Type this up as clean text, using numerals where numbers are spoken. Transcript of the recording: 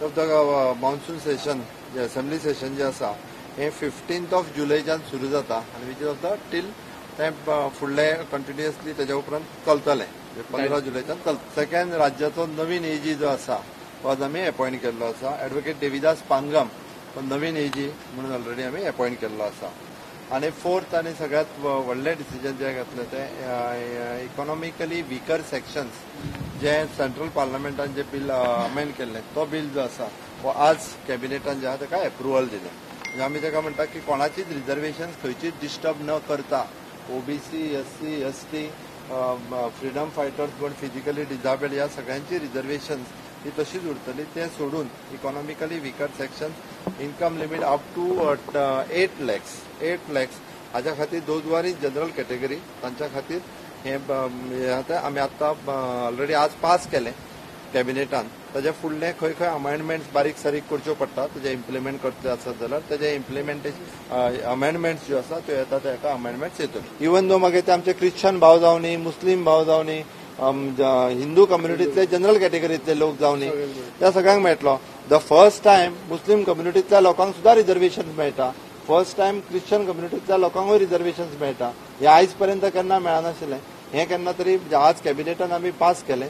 Of the monsoon session J assembly session जे आसा हें 15th of जुलयच्यान सुरू जाता आनी which is of the till तें फुडलें कंटिन्युअसली तेज्या उपरांत चलतलें, 15 जुलयच्यान चलता. सेकंड, राज्याचो नवीन एजी जो आसा तो आज आमी अपॉयंट केल्लो आसा. एडवोकेट देविदास पांगम हो नवीन एजी म्हणून ऑलरेडी आमी अपॉयंट केल्लो आसा. आनी फोर्थ आनी सगळ्यांत व्हडलें डिसिजन जें घेतलें तें इकॉनॉमिकली विकर सेक्शन्स जे सेंट्रल पार्लमेंटान जे बील अमेंड केल्लें तो बील जो आसा हो आज कॅबिनेटान जे आहा ताका एप्रुवल दिलें. म्हणजे आमी ताका म्हणटा की कोणाचीच रिजर्वेशन्स खंयचीच डिस्टर्ब न करता OBC, SC, ST, freedom fighters पण फिजिकली डिजाबल्ड ह्या सगळ्यांची रिजर्वेशन्स ही तशीच उरतली. ते सोडून economically weaker sections income limit up to 8 lakhs, 8 lakhs हाज्या खातीर those who are in general category तांच्या खातीर हें आतां आमी आतां ऑलरेडी आज पास केलें कॅबिनेटान. ताज्या फुडलें खंय खंय अमेंडमेंट्स बारीक सारीक करच्यो पडटा, तेजें इम्प्लिमेंट करतले आसत जाल्यार तेजें इम्प्लिमेंटेशन अमेंडमेंट्स ज्यो आसा त्यो येता तेका अमेंडमेंट्स येतल्यो. इवन दो मागीर ते आमचे क्रिश्चन भाव जावनी, मुस्लीम भाव जावनी, हिंदू कम्युनिटींतले जनरल कॅटेगरींतले लोक जावनी, त्या सगळ्यांक मेळटलो. The first time मुस्लीम कम्युनिटींतल्या लोकांक सुद्दां रिजर्वेशन मेळटा. फर्स्ट टायम क्रिश्चन कम्युनिटींतल्या लोकांकूय रिजर्वेशन मेळटा. हें आयज पर्यंत केन्ना मेळनाशिल्लें. हें केन्ना तरी आज कॅबिनेटान आमी पास केलें.